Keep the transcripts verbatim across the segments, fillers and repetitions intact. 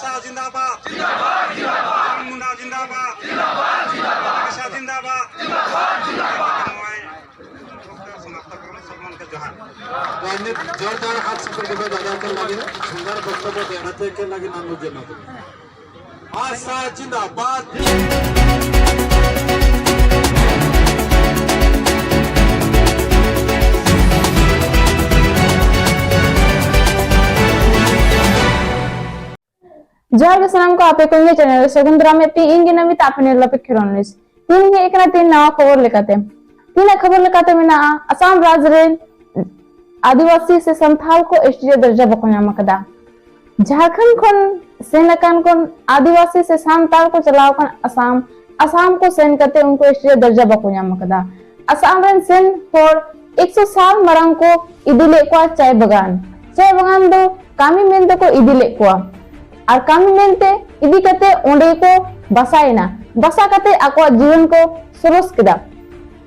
जिंदाबाद, जिंदाबाद, जिंदाबाद। मुंडा जिंदाबाद, जिंदाबाद, जिंदाबाद। जिंदाबाद, जिंदाबाद। जोहार। तो अन्य जोरदार हाथ से प्रतिभा दादा के लगे सुंदर वक्तव्य देना थे के लगे नाम मुझे ना। आशा जिंदाबाद। ᱡᱚᱦᱟᱨ ᱜᱮ ᱥᱟᱱᱟᱢ ᱠᱚ, ᱟᱯᱮ ᱠᱚ ᱤᱧᱟᱹᱜ ᱪᱮᱱᱮᱞ ᱨᱮ ᱥᱟᱹᱜᱩᱱ ᱫᱟᱨᱟᱢ ᱮᱫ ᱯᱮ, ᱤᱧ ᱜᱮ ᱱᱟᱢᱤᱛᱟ, ᱟᱯᱮ ᱱᱤᱨᱞᱟᱯᱤᱛ ᱠᱷᱮᱨᱣᱟᱞ ᱱᱤᱭᱩᱡᱽ᱾ ᱛᱤᱦᱤᱧ ᱦᱮᱡ ᱟᱠᱟᱱᱟ ᱛᱤᱦᱤᱧ ᱱᱟᱣᱟ ᱠᱷᱚᱵᱚᱨ ᱞᱮᱠᱟᱛᱮ᱾ ᱛᱤᱦᱤᱧᱟᱜ ᱠᱷᱚᱵᱚᱨ ᱞᱮᱠᱟᱛᱮ ᱢᱮᱱᱟᱜᱼᱟ, ᱟᱥᱟᱢ ᱨᱟᱡᱽ ᱨᱮᱱ ᱟᱹᱫᱤᱵᱟᱹᱥᱤ ᱥᱮ ᱥᱟᱱᱛᱟᱲ ᱠᱚ ᱮᱥ ᱴᱤ ᱨᱮ ᱫᱚᱨᱡᱟ ᱵᱟᱠᱚ ᱧᱟᱢ ᱟᱠᱟᱫᱟ᱾ ᱡᱷᱟᱲᱠᱷᱚᱸᱰ ᱠᱷᱚᱱ ᱥᱮᱱ ᱟᱠᱟᱱ ᱠᱚ ᱟᱹᱫᱤᱵᱟᱹᱥᱤ ᱥᱮ ᱥᱟᱱᱛᱟᱲ ᱠᱚ ᱪᱟᱞᱟᱣ ᱟᱠᱟᱱ ᱟᱥᱟᱢ, ᱟᱥᱟᱢ ᱠᱚ ᱥᱮᱱ ᱠᱟᱛᱮ ᱩᱱᱠᱩ ᱮᱥ ᱴᱤ ᱨᱮ ᱫᱚᱨᱡᱟ ᱵᱟᱠᱚ ᱧᱟᱢ ᱟᱠᱟᱫᱟ᱾ ᱟᱥᱟᱢ ᱨᱮᱱ ᱥᱮᱱ ᱦᱚᱲ ᱮᱠᱥᱚ ᱥᱟᱞ ᱢᱟᱲᱟᱝ ᱠᱚ ᱤᱫᱤ ᱞᱮᱫ ᱠᱚᱣᱟ ᱪᱟᱭ ᱵᱟᱜᱟᱱ᱾ ᱪᱟᱭ ᱵᱟᱜᱟᱱ ᱫᱚ ᱠᱟᱹᱢᱤ ᱢᱮᱱ ᱛᱮᱠᱚ ᱤᱫᱤ ᱞᱮᱫ ᱠᱚᱣᱟ᱾ ᱟᱨ ᱠᱟᱹᱢᱤ ᱢᱮᱱᱛᱮ ᱤᱫᱤ ᱠᱟᱛᱮ ᱚᱸᱰᱮ ᱠᱚ ᱵᱟᱥᱟᱭᱮᱱᱟ᱾ ᱵᱟᱥᱟ ᱠᱟᱛᱮ ᱟᱠᱚᱣᱟᱜ ᱡᱤᱭᱚᱱ ᱠᱚ ᱥᱚᱨᱚᱥ ᱠᱮᱫᱟ᱾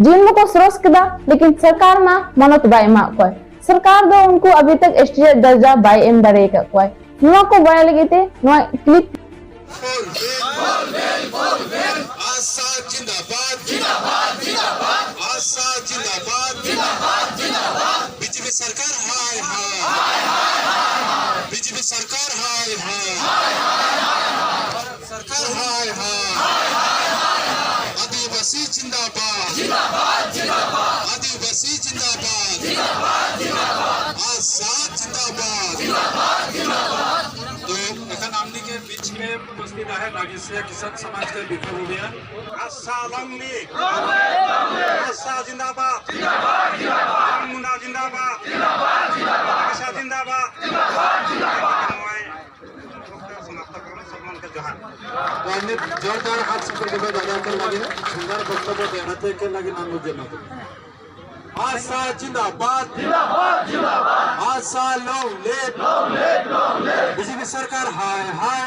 ᱡᱤᱭᱚᱱ ᱢᱟᱠᱚ ᱥᱚᱨᱚᱥ ᱠᱮᱫᱟ, ᱞᱮᱠᱤᱱ ᱥᱚᱨᱠᱟᱨ ᱢᱟ ᱢᱟᱱᱚᱛ ᱵᱟᱭ ᱮᱢᱟᱜ ᱠᱚᱣᱟ᱾ ᱥᱚᱨᱠᱟᱨ ᱫᱚ ᱩᱱᱠᱩ ᱟᱵᱷᱤ ᱛᱟᱠ ᱮᱥ ᱴᱤ ᱨᱮᱭᱟᱜ ᱫᱚᱨᱡᱟ ᱵᱟᱭ ᱮᱢ ᱫᱟᱲᱮ ᱟᱠᱟᱫ ᱠᱚᱣᱟ᱾ ᱱᱚᱣᱟ ᱠᱚ ᱵᱟᱲᱟᱭ ᱞᱟᱹᱜᱤᱫ ᱛᱮ ᱱᱚᱣᱟ ᱠᱞᱤᱯ ᱟᱥᱟ ᱡᱤᱱᱫᱟᱵᱟᱫ, ᱡᱤᱱᱫᱟᱵᱟᱫ, ᱡᱤᱱᱫᱟᱵᱟᱫ᱾ ᱟᱥᱟ ᱡᱤᱱᱫᱟᱵᱟᱫ, ᱡᱤᱱᱫᱟᱵᱟᱫ, ᱡᱤᱱᱫᱟᱵᱟᱫ᱾ ᱵᱤᱡᱮᱯᱤ ᱥᱚᱨᱠᱟᱨ ᱦᱟᱭ ᱦᱟᱭ, ᱵᱤᱡᱮᱯᱤ ᱥᱚᱨᱠᱟᱨ ᱦᱟᱭ ᱦᱟᱭ, ᱥᱚᱨᱠᱟᱨ ᱦᱟᱭ ᱦᱟᱭ᱾ ᱟᱹᱫᱤᱵᱟᱹᱥᱤ ᱡᱤᱱᱫᱟᱵᱟᱫ, ᱡᱤᱱᱫᱟᱵᱟᱫ, ᱡᱤᱱᱫᱟᱵᱟᱫ᱾ ᱟᱹᱫᱤᱵᱟᱹᱥᱤ ᱡᱤᱱᱫᱟᱵᱟᱫ, ᱡᱤᱱᱫᱟᱵᱟᱫ, ᱡᱤᱱᱫᱟᱵᱟᱫ᱾ ᱟᱥᱟ ᱡᱤᱱᱫᱟᱵᱟᱫ, ᱡᱤᱱᱫᱟᱵᱟᱫ, ᱡᱤᱱᱫᱟᱵᱟᱫ᱾ तो एखन हमनी के बीच में उपस्थित है नागेशिया किसान समाज के बिफा भूमिया। आशा लंगली, आशा जिंदाबाद, जिंदाबाद, जिंदाबाद। मुंडा जिंदाबाद, जिंदाबाद, जिंदाबाद। आशा जिंदाबाद, जिंदाबाद, जिंदाबाद। जोहार। तो अन्य जोरदार हाथ से प्रतिभा दादा के लगे सुंदर वक्तव्य देना थे के लगे नाम मुझे ना। आशा जिंदाबाद, जिंदाबाद, जिंदाबाद। आशा long live, long live, long live। BJP सरकार हाय हाय,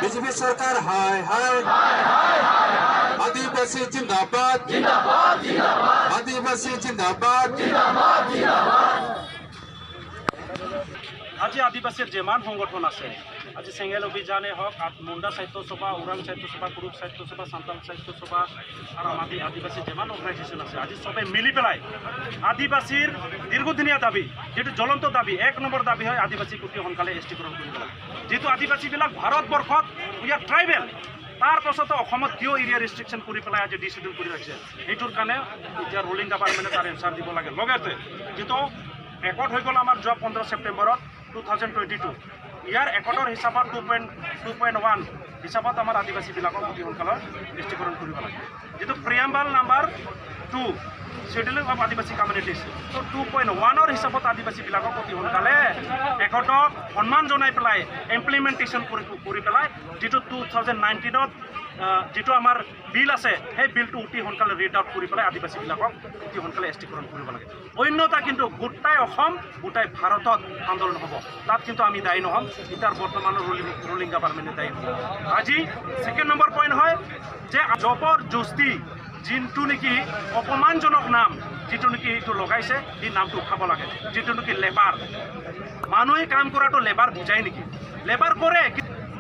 बीजेपी सरकार हाय हाय। आदिवासी जिंदाबाद, जिंदाबाद, जिंदाबाद। आदिवासी जिंदाबाद, जिंदाबाद, जिंदाबाद। আজি আদিবাসীর যেমান সংগঠন আছে, আজি চেঙেল অভিযানে হওক, আত-, মুণ্ডা সাহিত্য সভা, ওৰাং সাহিত্য সভা, কুৰুপ সাহিত্য সভা, সান্তাল সাহিত্য সভা, আর আমাদের আদিবাসী যেমান অর্গানাইজেশন আছে, আজি সবে মিলি পেলাই আদিবাসীৰ দীৰ্ঘদিনীয়া দাবী, যিটো জ্বলন্ত দাবী, এক নম্বৰ দাবী হয় আদিবাসীক অতি সোনকালে এছ টিকৰণ কৰিব লাগে। যিহেতু আদিবাসীবিলাক ভাৰতবৰ্ষত, উই আৰ ট্ৰাইবেল, তাৰ পাছতো অসমত কিয় এৰিয়া ৰেষ্ট্ৰিকশ্যন কৰি পেলাই আজি ডিচিডিউল কৰি ৰাখিছে, সেইটোৰ কাৰণে এতিয়া ৰুলিং গভাৰ্ণমেণ্টে তাৰ এনচাৰ দিব লাগে। লগতে যিটো একৰ্ড হৈ গ'ল আমাৰ যোৱা পোন্ধৰ ছেপ্টেম্বৰত টু থাউজেণ্ড টুৱেণ্টি টু, ইয়াৰ একৰ্ডৰ হিচাপত two point two point one হিচাপত আমাৰ আদিবাসীবিলাকক অতি সোনকালে এছ টিকৰণ কৰিব লাগে। যিটো preamble number two, schedule of Adivasi communities, তো টু পইণ্ট ওৱানৰ হিচাপত আদিবাসীবিলাকক অতি সোনকালে একৰ্ডক সন্মান জনাই পেলাই ইমপ্লিমেণ্টেশ্যন কৰি কৰি পেলাই যিটো টু থাউজেণ্ড নাইনটিনত যিটো আমাৰ বিল আছে, সেই বিলটো অতি সোনকালে ৰিড আউট কৰি পেলাই আদিবাসীবিলাকক অতি সোনকালে এছ টিকৰণ কৰিব লাগে। অন্যথা কিন্তু গোটাই অসম, গোটাই ভাৰতত আন্দোলন হ'ব। তাত কিন্তু আমি দায়ী নহ'ম, এতিয়া বৰ্তমানৰ ৰুলিং ৰুলিং গভাৰ্ণমেণ্টে দায়ী হ'ব। আজি ছেকেণ্ড নম্বৰ পইণ্ট হয় যে জবৰদস্তি যিটো নেকি অপমানজনক নাম যিটো নেকি এইটো লগাইছে, সেই নামটো উঠাব লাগে। যিটো নেকি লেবাৰ, মানুহে কাম কৰাটো লেবাৰ বুজাই নেকি? লেবাৰ কৰে।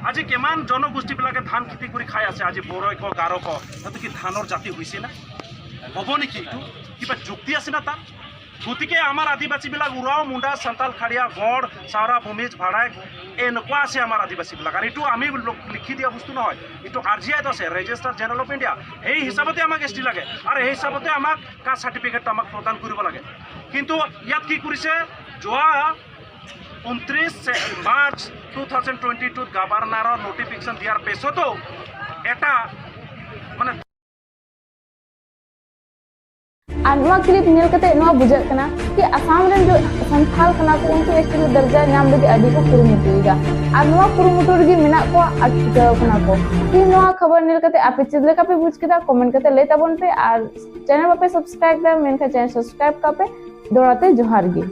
আজি কিমান জনগোষ্ঠীবিলাকে ধান খেতি কৰি খাই আছে, আজি বড়ো ক, গাৰো ক, সিহঁতে কি ধানৰ জাতি হৈছে না? হ'ব নেকি এইটো? কিবা যুক্তি আছে না তাত? গতিকে আমাৰ আদিবাসীবিলাক উৰাও, মুণ্ডা, চান্তাল, খাৰিয়া, গঁড়, চাওৰা, ভূমিজ, ভাড়াইক, এনেকুৱা আছে আমাৰ আদিবাসীবিলাক। আৰু এইটো আমি ল- লিখি দিয়া বস্তু নহয়, এইটো আৰ জি আইত আছে, ৰেজিষ্টাৰ জেনেৰেল অফ ইণ্ডিয়া। সেই হিচাপতে আমাক এছ টি লাগে আৰু সেই হিচাপতে আমাক কাষ্ট চাৰ্টিফিকেটটো আমাক প্ৰদান কৰিব লাগে। কিন্তু ইয়াত কি কৰিছে, যোৱা ঊনত্ৰিছ মাৰ্চ টু থাউজেণ্ড টুৱেণ্টি টুত গভাৰ্ণৰৰ নটিফিকেশ্যন দিয়াৰ পিছতো এটা মানে ᱟᱨ ᱱᱚᱣᱟ ᱠᱞᱤᱯ ᱧᱮᱞ ᱠᱟᱛᱮ ᱱᱚᱣᱟ ᱵᱩᱡᱷᱟᱹᱜ ᱠᱟᱱᱟ ᱠᱤ ᱟᱥᱟᱢ ᱨᱮᱱ ᱡᱚ ᱥᱟᱱᱛᱷᱟᱞ ᱠᱟᱱᱟ ᱠᱚ, ᱩᱱᱠᱩ ᱮᱥ ᱴᱤ ᱨᱮ ᱫᱚᱨᱡᱟ ᱧᱟᱢ ᱞᱟᱹᱜᱤᱫ ᱟᱹᱰᱤ ᱠᱚ ᱠᱩᱨᱩᱢᱩᱴᱩᱭᱮᱫᱟ᱾ ᱟᱨ ᱱᱚᱣᱟ ᱠᱩᱨᱩᱢᱩᱴᱩ ᱨᱮᱜᱮ ᱢᱮᱱᱟᱜ ᱠᱚᱣᱟ ᱟᱨ ᱪᱷᱩᱴᱟᱹᱣ ᱠᱟᱱᱟ ᱠᱚ᱾ ᱛᱮᱦᱮᱧ ᱱᱚᱣᱟ ᱠᱷᱚᱵᱚᱨ ᱧᱮᱞ ᱠᱟᱛᱮ ᱟᱯᱮ ᱪᱮᱫ ᱞᱮᱠᱟ ᱯᱮ ᱵᱩᱡᱽ ᱠᱮᱫᱟ, ᱠᱚᱢᱮᱱᱴ ᱠᱟᱛᱮ ᱞᱟᱹᱭ ᱛᱟᱵᱚᱱ ᱯᱮ᱾ ᱟᱨ ᱪᱮᱱᱮᱞ ᱵᱟᱯᱮ ᱥᱟᱵᱥᱠᱨᱟᱭᱤᱵ ᱫᱟ, ᱢᱮᱱᱠᱷᱟᱱ ᱪᱮᱱᱮᱞ ᱥᱟᱵᱥᱠᱨᱟᱭᱤᱵ ᱠᱟᱜ ᱯᱮ᱾ ᱫᱚᱦᱲᱟ ᱛᱮ ᱡᱚᱦᱟᱨ ᱜᱮ᱾